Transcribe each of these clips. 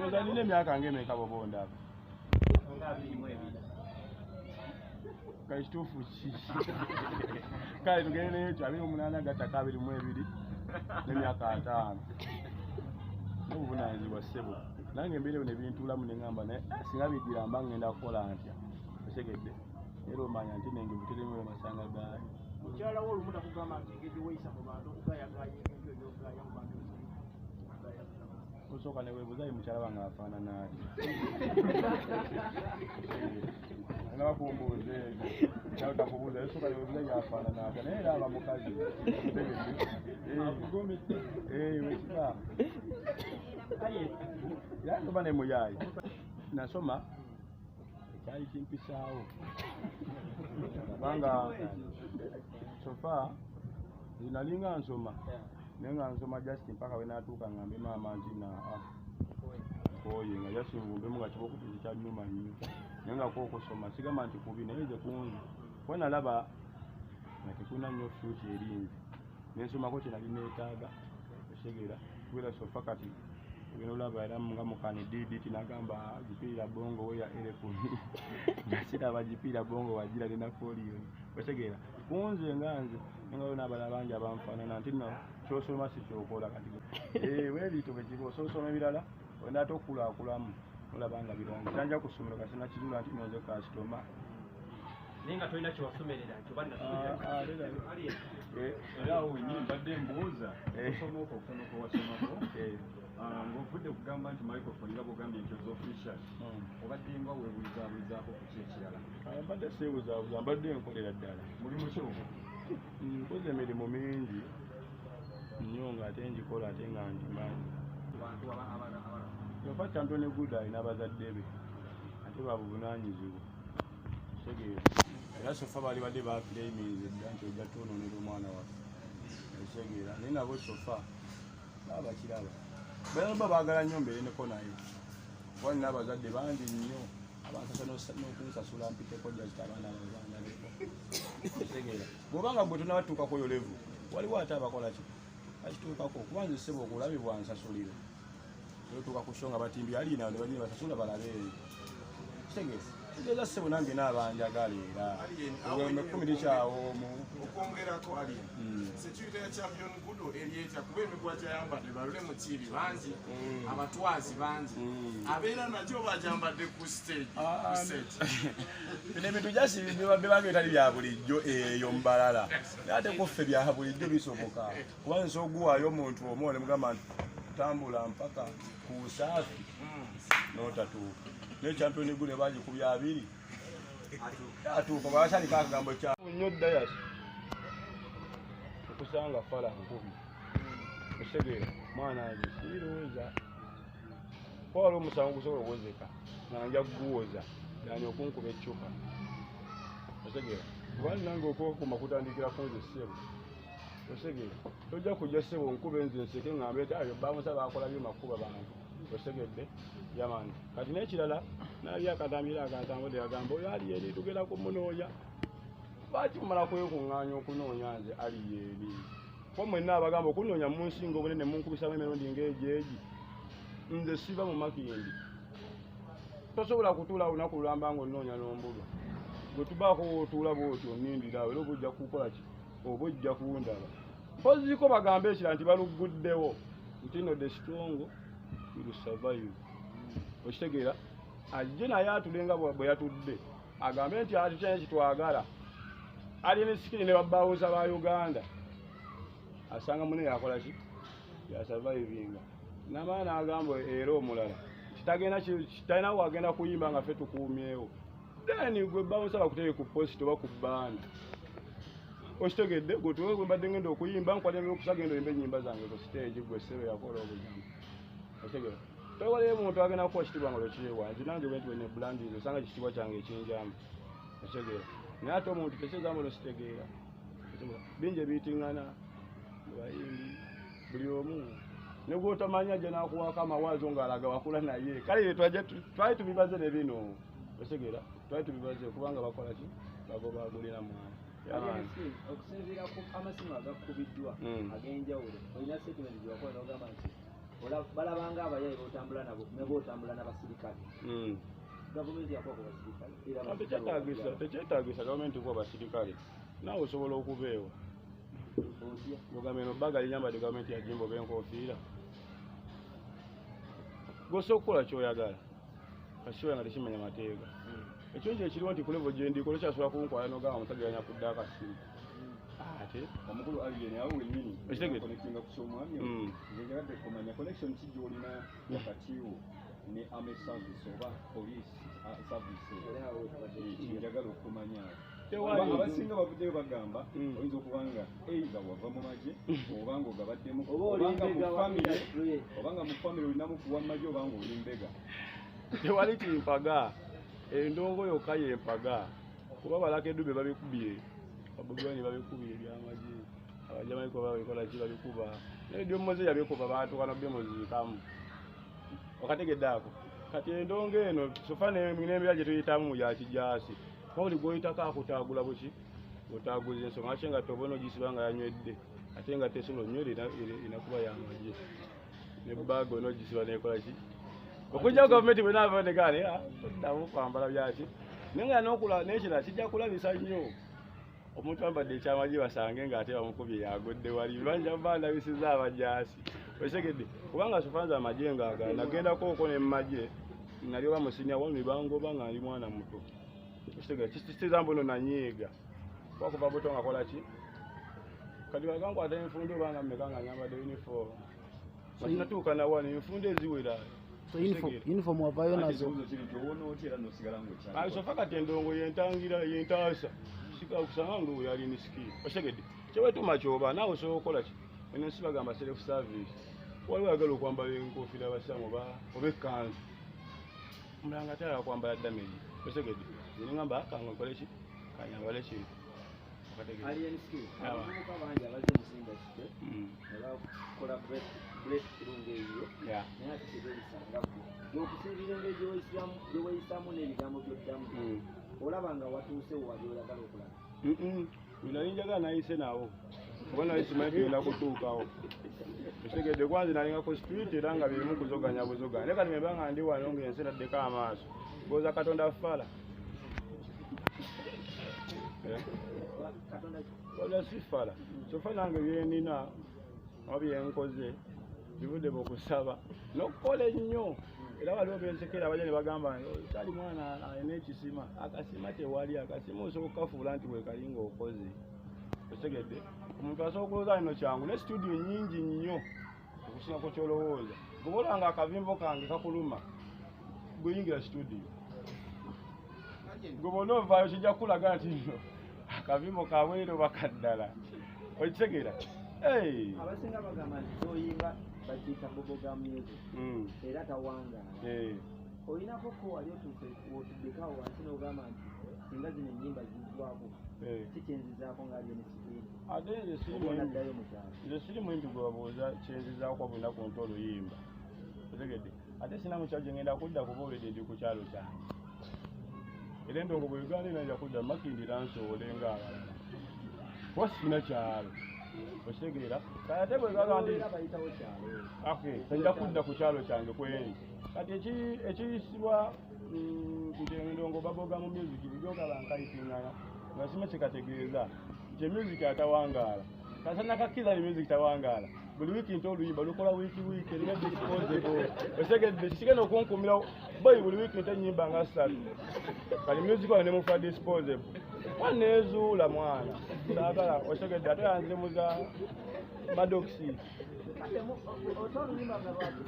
Ndowooza nina emyaka ng'emeka bw'oba ondaba? Nga 22. Kale kituufu ki? Kale tugende n'ekyo 28 gattako 22 n'emyaka 50. N'obuvunaanyizibwa ssebo. Nange embeera eno ebintuulamu ne ŋŋamba naye singa bijjira mba ŋŋenda kukola ntya? Otegedde? Era omanya nti n'enjovu teriimu masanga gaayo. Mukyala wo olumu takugamba nti engeri gye weeyisa mu bantu okugayagaaya ebintu eby'okugaaya mu bantu osooka ne weebuuza ye mukyala wange afaanana atya? Nga bakumbuuza ebyo nawe takubuuza, osooka ne weebuuza ye afaanana atya, naye era aba mukazi. Otegedde? Wekiba era oba ne muyaayi. Nasoma ekyali kimpisaawo kubanga so far nalinga nsoma, naye nga nsoma just mpaka we natuuka ngambe maama nti naa nkooye, nga just ngumbemu nga kiba okutuzi kyannuma nnyo, naye nga kwokusoma sigamba nti kubi, naye nze kunze kuba nalaba nga tekulina nnyo future eri nze, nensomako kye nali neetaaga. Otegeera? Kubeera so far kati ogenda olaba era nga mukane DDT nagamba gipiira bongo we ya erekumi nga kiraba gipiira bongo wagira ne Napoleon. Otegeera? Kunze nga nze nga waliwo n'abalala bangi abanfaanana nti nno kyosoma si kyokola kati weebito bwe kiba ososoma ebirala ogenda ate okukulakulamu olaba nga birungi. Kyanja ku ssomero kasi nakizuula nti nno nze kasitoma. Naye nga tolina kyewasomerera nti oba era awo wennyini mbadde mbuuza okusoma okwo okutono kwe wasomako ng'ovudde kugamba nti microphone nga bw'ogambye nti oza official obadde nga weebuuzaabuuzaako ku ki ekirala? Mbadde seebuzaabuza, mbadde nkolera ddala. Mulimu ki ogwo? Nkoze emirimu mingi nnyo ng'ate ngikola ate nga ngimanyi. Yofa Champion Good alina abazadde be ate babuvunaanyizibwa. Otegeera? Era so far baali badde baclaiminze dda nti ojja twonoonera omwana waffe. Otegeera? Naye nabo so far baba bakiraba. Baba baagala nnyo mbeereneko naye. Kuba nina abazadde bangi nnyo abansasa n'okunsasula mpiteko just abaana baabwe bandabeko. Otegeera? Bw'oba nga gwe tonnabatuukako eyo level, waliwo ate abakola ki? Bakituukako. Kuba nze ssebo okulabibwa nsasuliro. Otuuka ku show nga batimbye alina ne bagenda basasula balabe eyo. Kitegeeza? Kitegeeza ssebo nange n'abanjagala era. Olwo ekkumi likyawo omu. Okwongerako Alien, security ya Champion Gudo eri etya? Kuba emiguwa gyayambadde balule mu kiibi bangi, abatwazi bangi, abeera nakyo bagyambadde ku stage, ku set. Bino ebintu just bibanga bitali bya bulijjo eyo mu balala, naye ate kuffe bya bulijjo bisoboka, kuba nsobola oguwaayo omuntu omu ne mugamba nti tambula mpaka ku Busaafi n'otatuuka, naye Champion Gudo bagikubya 20 atuuka bwakyaliko akagambo kya nnyo dayas okusanga fala nkubi. Otegeera? Mwana nze sirowooza kuba waliwo omusango gusobola okuwozeka nga nja kuguwoza yani okunkuba eccupa. Otegeera? Kuba nange okwekuma kutandikira ku nze ssebo. Otegeera? Tojja kujja ssebo nkuba enze nseke ŋŋambe nti ayo bamusa bakola byuma kukuba bantu. Otegedde? Jamani, kati n'ekirala nali akatambira akatambudde agamba oyo ali eri tugenda kumunoonya. Lwaki mumala kwekuŋŋaanya okunoonya nze ali eri? Ko mwenna abagamba okunoonya munsinga obunene munkubisamu emirundi ng'egyo egi. Nze siva mu Makindi. Tosobola kutuula lunaku lulamba ng'onoonya n'ombulwa. Gwe tubaako w'otuula bw'otyo onnindira awo era oba ojja kukola ki? Oba ojja kundaba. Mpoziko bagambe ekirala nti baluguddewo nti no the strong will survive. Okitegeera? Ajje naye atule nga bwe yatudde agambe nti ati kyanye kitwagala Alien Skin ne babawuza ba Uganda asanga mune yakola ki yasurvivinga namala n'agamba era omulala kitagenda kitalina wagenda kuyimba nga ffe tukuumyewo, then gwe bawuza bakuteeke ku post oba ku band. Okitegedde? Gwe tuwe gwe mbadde ngenda okuyimba nkwata okusa genda oyimba ennyimba zange ku stage gwe ssebe yakola obujamu. Okitegera? Tewaliyo muntu agenda kukuwa kitiibwa nga tokiyewa. Nti nange bwe nti bwe ne branding osanga ekitiibwa kyange ekinjamba. Okitegera? Naye ate omuntu tekyezambo nositegeera bingi ebiyitiŋŋana mu bayimbi buli omu ne gwotamanya ajja n'akuwaako amawaazo ng'alaga wakula naye. Kale twali tubibaze ne bino. Okitegera? Twali tubibaze kubanga bakola ki bagobagulira mwana. Okusinziira ku amasimu agakubiddwa ag'enjawulo, olina statement gye wakola n'ogamba nti Balabanga abayaye botambula nabo ne botambula n'abasirikale. Gavumenti yakuwa ku basirikale era Tekyetaagisa gavumenti kuwa basirikale, naawe osobola okubeewa. Otya? Ogamba eno baga linyambadde gavumenti yagimba oba enkofiira, gwosobola okukola kyoyagala kasiwa nga tekimenya mateeka. Ekyo nti ekiriwo nti ku level gye ndiko tokyasobola kunkwala nogamba omusajja yanyakudde akasimu ate. Omukulu Alien, awo wennyini Okitegedde? connectinga ku ky'omwami oyo. Nze njagadde kumanya connection ki gy'olina wakati wo ne army service oba police service. Era awo wetubadde. Njagala okumanya. Tewali. Oba abasinga bavuddeyo bagamba oyinza okuba nga either wava mu magye oba nga ogabaddemu Oba oli oba nga mu mbega wa family industry. Oba nga mu family olinamu kuwa magye oba nga oli mbega. Tewali kimpaga, endongo yokka yempaga, kuba balaka edube babikubye, babugani babikubye ebyamagye, abajamaiko babikola ki babikuba, naye dyomoze yabikuba batuuka nobbimuziikamu. Okategedde ako? Kati endongo eno sofa n'embeera gye tuyitamu mu yakijaasi, kuba buli gwoyitako akutaagula buki otaaguza ensonga ate nga tobona ogisiba nga yanywedde, ate nga tesobola onywera erina kuba yamagye ne baaga olina ogisiba nekola ki okujjako gavumenti bwenaava negaane oddamu kwambala byaki, naye nga n'okula n'ekirala kijja kulabisa nnyo omuntu ambadde ekyamagye basange ng'ate bamukubye yagudde wali banja bandabisiza abajaasi. Okitegedde? Kubanga sofanza amagye ngaagala nagendako okwo ne mumagye nali oba musinya wano ne bangoba nga ndi mwana muto. Okitegedde? Kitegeeza mbu no nanyiiga kuba kuva buto nga kola ki kati bagankwata enfundo oba nga mmeka nga nyambadde uniform nga sinatuuka nawano enfundo eziwera. So uniform wavaayo Ate nazo? Ekibuuzo kiri nti owona otya era n'osigala ng'okyali Sofa kati endongo yentangira yentaasa kusanga nga oyo ali nisiki. Okitegedde? Kyewetuma kyoba naawe osobola okukola ki eno ensi bagamba self service. Waliwo ayagala okwambala enkofiira abasiramu oba ekkanzu, omulala nga tayagala kwambala damage. Okitegedde? Nze nengamba kange nkole ki kanyambale kintu. Okategedde? Alien Skin, Awa. abavubuka bangi abazze mu industry ne bakola breakthrough ng'eyiyo, naye ate tebeeyisanga ggwe. Okusinziira engeri gye weeyisaamu n'ebigambo by'oddamu, olaba nga watuuse wali oyagala okulaba? Bwe nali njagala nayise nawo oba nali simanyi tugenda kutuukawo. Okitegedde? Kwanze nalinga ku street era nga birimu kuzoganya buzoganya, naye kati meba nga ndi wano ng'ensi etaddeko amaaso goza Katonda fala. Eh? Katonda ki? Katonda si fala sofa nange byenina oba byenkoze bivudde mu kusaba n'okukola ennyo. Era waliwo bensekera abajja ne bagamba kyali mwana alina ekisima, akasima tewali akasima, osobola okukafuula nti wekali ng'okoze. Okitegedde? Omuntu asobola okulowooza nno kyangu, ne studio nnyingi nnyo okusinga ku kyolowooza. Bw'oba olaba nga akavimbo kange kakuluma, gwe yingira studio, gwe bwona ovaayo kijja kukulaga nti nno akavimbo kabweru oba kaddala. Okitegeera? Hey! Abasinga bagamba nti toyimba bakiyita bubblegum music era tawangaala. Olinako ko wali otuuse wotuddeko awo wansi n'ogamba nti singa zino ennyimba ziggwako kikyenzizaako nga Alien Skin Ate nze siri oba muyimbi. onaddayo mu kyalo? Nze siri muyimbi gwe babuuza kyenzizaako buli lunaku nti oluyimba. Otegedde? Ate sina mu kyalo gye ngenda kudda kuba olwedde ndi ku kyalo kyange, era endongo bwe Uganda ena nja kudda Makindira nsoole ng'abalala kuba sina kyalo. Okitegeera? Kale ate bwe gamba nti era bayitawo kyalo. Okay, nja kudda ku kyalo kyange kwendi. Kati ekiyisibwa nti endongo bubblegum music bujoka bankayitingana nga sima kyekategeeza nti music atawangaala kasana kakkiriza ni music tawangaala. Buli wiiki nti oluyimba lukola wiiki wiiki erina disposable. Okitegedde? Kigenda okunkumira boyi buli wiiki nti ennyimba nga ssatu. Kati music wange nemufa disposable waneezuula mwana saagala. Okitegedde? Ate yanzire muza madoxi. Kale ota oluyimba nga lwaki?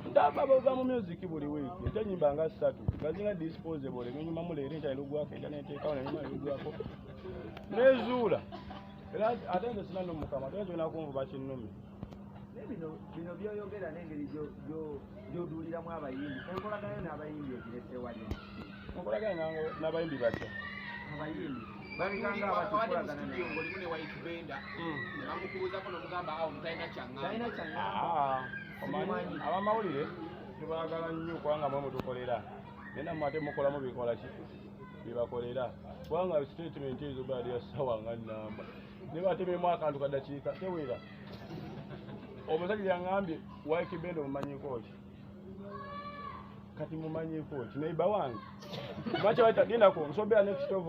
Ndaba bubblegum music buli wiiki ate enyimba nga ssatu nga zirina disposable, nenyumamu leero enkya nelugwako, enkya neteekawo nenyuma nelugwako nezuula. Era ate nze sina nomukama ate nze olina kunvuba kinnume. Naye bino byoyogera n'engeri gy'oduuliramu abayimbi, enkolagano n'abayimbi ogirese wali? Nkolagana n'abayimbi batya? Abayimbi babikanga Abadde mu abatukolagana studio ng'olimu ne White Benda ne bamukubuuzako n'omugamba awo mutalina kyaŋŋamba. Talina kyaŋŋamba. Ah, omanyi abamawulire tubaagala nnyo kubanga mwe mutukolera, naye nammwe ate mukolamu bikola ki bibakolera, kubanga statement ezo baali ya ssaawa nga nnamba ne batememu akantu kadakiika tewera. Omusajja yangambye Ykee Benda omumanyiko ki? Kati mumanyiko ki? Neighbor wange. Lwaki bayita dindako nsobera next of